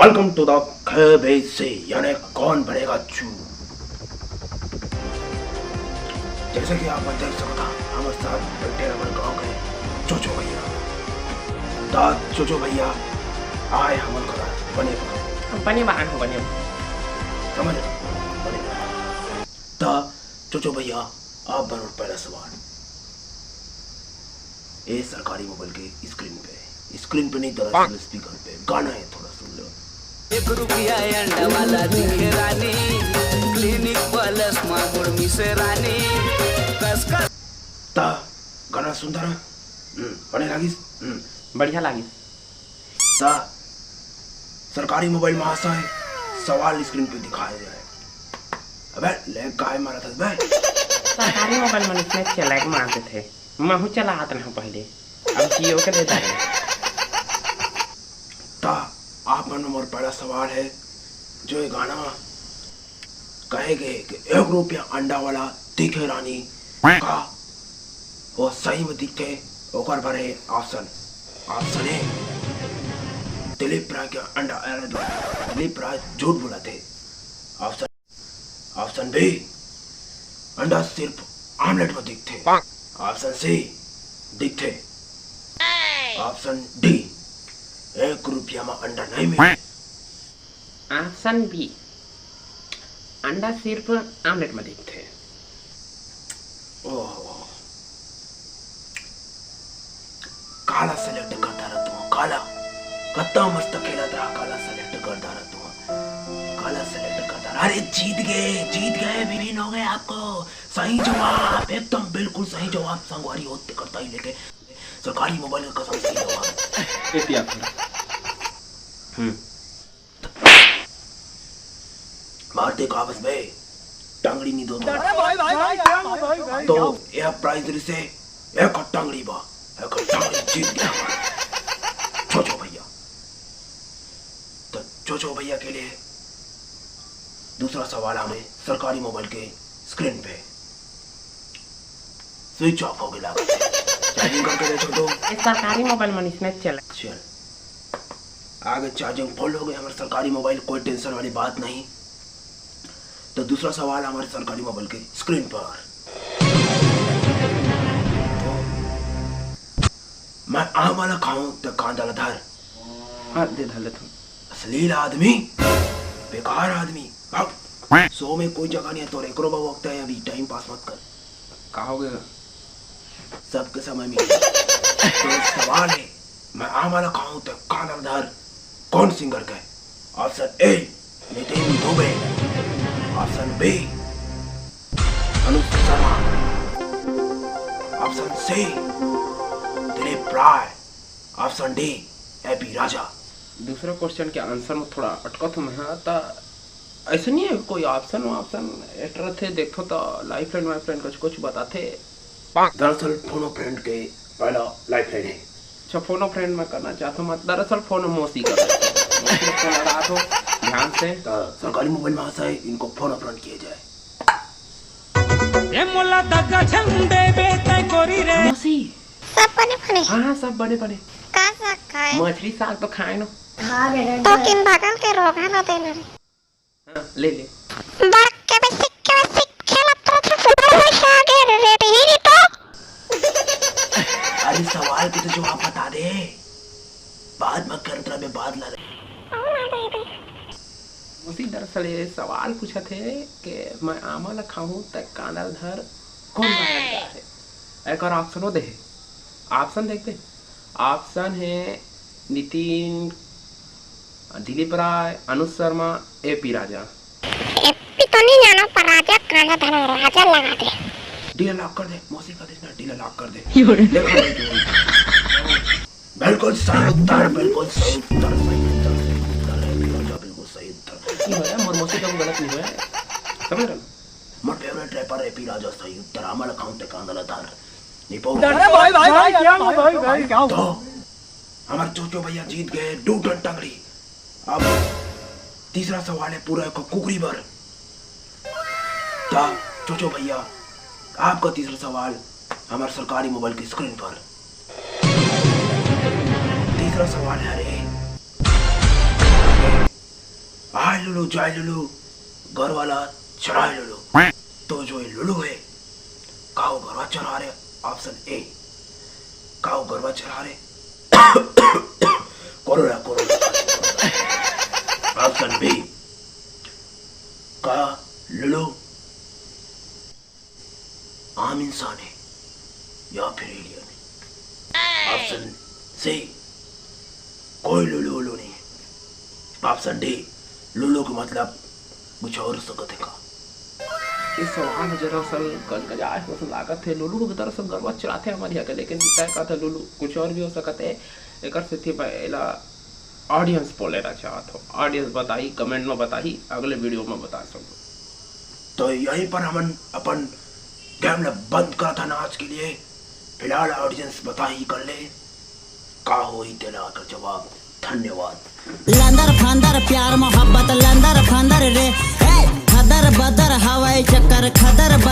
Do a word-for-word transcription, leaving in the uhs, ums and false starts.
Welcome to the K B C, यानी कौन बनेगा चू। जैसे कि आप मन देख सकता, हमर साथ बैठे हमर गांव के चोचो भैया। ता चोचो भैया आए हमन करा बने बा। बने बा, आए हो बने बा। समझ रहे? बने बा। ता चोचो भैया, आप बनो पहला सवाल। ए सरकारी मोबाइल के स्क्रीन पे, स्क्रीन पे नहीं, दरअसल स्पीकर पे गाना है, थोड़ा सुन लो। एक रुपया अंडा वाला दिखे रानी, क्लिनिक प्लस मा मुड़ मिसे रानी, कस कस। ता गाना सुंदर है। हम्म, बने लागिस। हम्म। बढ़िया लागिस। ता सरकारी मोबाइल महाशय, सवाल स्क्रीन पे दिखाया जाए। अबे ले, काय मारत हस बे? सरकारी मोबाइल मन इसने चलाए के मारते थे, महू चलात न पहले, अब जियो के दे दारे। ता आप मन मोर पहला सवाल है, जो ये गाना कहे गए कि एक रुपया अंडा वाला दिखे रानी का वो सही में दिखथे, ओकर बर हे ऑप्शन। ऑप्शन ए, दिलीप राय के अंडा, अरे, दिलीप राय झूठ बोलत हे। ऑप्शन, ऑप्शन बी, अंडा सिर्फ आमलेट में दिखथे। ऑप्शन सी, दिखथे। ऑप्शन डी, एक रुपया में अंडा नहीं मिले। ऑप्शन बी, अंडा सिर्फ आमलेट में दिखथे। ओहो, काला सेलेक्ट करता रह तू, काला। कत्ता मस्त खेलत रहा, काला सेलेक्ट करता रह तू, काला सेलेक्ट करता रह। अरे जीत गए, जीत गए, विन हो गए आपको। सही जवाब, एकदम बिल्कुल सही जवाब, संगवारी होते करता ही लेके सरकारी मोबाइल का कसम, सही जवाब। ए पिया फिर। हम्म। मारते काबस बे, टांगड़ी नहीं दो तो। अरे भाई, भाई, भाई, भाई, भाई, भाई, तो भाई। यह प्राइस रिसे एक टांगड़ी बा, एक टांगड़ी जीत गया हमारा चोचो भैया। तो चोचो भैया के लिए दूसरा सवाल हमें सरकारी मोबाइल के स्क्रीन पे स्विच ऑफ हो गया। चार्जिंग करके दे छोटू। ये सरकारी मोबाइल मन इसने चला। चल, आगे चार्जिंग फुल हो गई हमारे सरकारी मोबाइल, कोई टेंशन वाली बात नहीं। तो दूसरा सवाल हमारे सरकारी मोबाइल के स्क्रीन पर। तो मैं आम वाला खाऊं तो कांदा ला धर। हाँ, दे धर लेता हूँ। अश्लील आदमी, बेकार आदमी, भाग। सो में कोई जगह नहीं है, तो एकरो बा वक्त है, अभी टाइम पास मत कर। का हो गया? सबके समय मिले। तो सवाल है, मैं आम वाला खाऊं तो कांदा ला धर, कौन सिंगर का है? Option A, Nitin Dubey. Option B, Anuj Sharma. Option C, Dilip Rai. Option D, AP Raja. दूसरा क्वेश्चन के आंसर में थोड़ा अटकत हूँ मैं, हाँ, ता ऐसे नहीं है कोई ऑप्शन, ऑप्शन एट रथे, देखो तो लाइफलाइन वाइफलाइन कुछ, कुछ बताते। दरअसल फोनो फ्रेंड के पहला लाइफलाइन है। अच्छा, फोनो फ्रेंड में करना चाहता हूँ, मत, दरअसल फोन मौसी का। मौसी का फोन लगा दो ध्यान से। तो सरकारी मोबाइल में आशा है इनको फोन फ्रेंड किया जाए। ए मोला दगा झंडे बेटे गोरी रे। मौसी। सब बने बने। हाँ, हाँ, सब बने बने। का साग खाए? मछली साग तो खाए ना। तो किन भगल के रोग है ना तेरे। हाँ, ले ले। बड़के में सिक्के में सिक्के लग रहा था, सुबह में साग है, रेट ही नहीं तो। अरे सवाल के तो जवाब बता दे, बाद में कर तेरा मैं बाद ला। मौसी दरअसल ये सवाल पूछा थे कि मैं आमा ला खाहूं त कांदा ला धर, कौन गायक गा है? एक और ऑप्शन वो दे, ऑप्शन देखते। ऑप्शन है नितिन, दिलीप राय, अनुज शर्मा, एपी राजा। एपी तो नहीं जाना, पर राजा कांदा धर, राजा लगा दे। डील लॉक कर दे, मौसी का देखना, डील लॉक कर दे। देखो भाई, बिल्कुल सही उत्तर, बिल्कुल सही उत्तर, सही उत्तर, सही उत्तर है, एपी राजा बिल्कुल सही उत्तर। नहीं होया, मोर मौसी का भी गलत नहीं होया, समझ रहे हो? मोर फेवरेट रैपर एपी राजा, सही उत्तर। आमा ला खाहूं त कांदा ला धर। नहीं पाऊंगा। अरे भाई, भाई, भाई, क्या हुआ, भाई, भाई, क्या हुआ? तो हमारे चोचो भैया जीत गए दो टन टंगड़ी। अब तीसरा सवाल है पूरा एक कुकरी बर। ता चोचो भैया, आपका तीसरा सवाल हमारे सरकारी मोबाइल की स्क्रीन पर। तीसरा सवाल है, अरे, लुलु, जय लुलु, गरवा ला चराय लुलु। तो जो ये लुलु हे, का वो गरवा चरा रे? ऑप्शन ए, का वो गरवा चरा रे? Corona, corona. ऑप्शन बी, का लुलु आम इंसान हे या फिर एलियन हे? ऑप्शन सी, कोई लुलु उलु नहीं हे। ऑप्शन डी, लुलु के मतलब कुछ और हो सकत हे का? ये सवाल ह दरअसल गजगजाए हो लागत हे। लुलु ह दरअसल गरवा चराथे हमर इहाँ के, लेकिन तय कहत हे लुलु कुछ और भी हो सकत हे। एकर सेती मैं एला ऑडियंस बोले ना चाहत हो। ऑडियंस बताही, कमेंट में बताही, अगले वीडियो में बता सकूँ। तो यहीं पर हमन अपन गेम ला बंद करत हन आज के लिए। फिलहाल ऑडियंस बताही कर ले का होही तेला एकर जवाब। धन्यवाद। लंदर फंदर प्यार मोहब्बत लंदर फंदर रे, ए, खदर बदर हवाई चक्कर खदर